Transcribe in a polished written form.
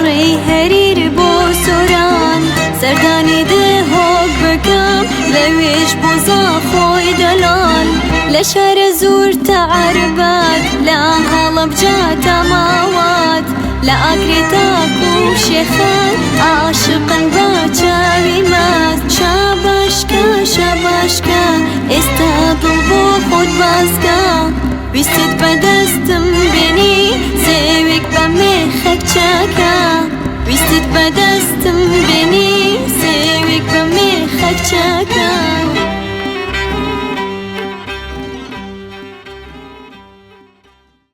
ڕێی هەریر بۆ سۆران، سەردانی دهۆک بکەم، لەوێش بۆ زاخۆی دەلال. لە شارەزوور تا عەربەت، لە هەڵەبجە تا ماوەت، لە ئاکرێ تاکو شێخان، عاشقن بە چاوی مەست. شاباشکە شاباشکە، ئێستا دڵ بۆ خۆت باسکە. ویستت بە دەستم بێنی، سێوێک بە مێخەک چاکە. ویستت بە دەستم بێنی، سێوێک بە مێخەک چاکە.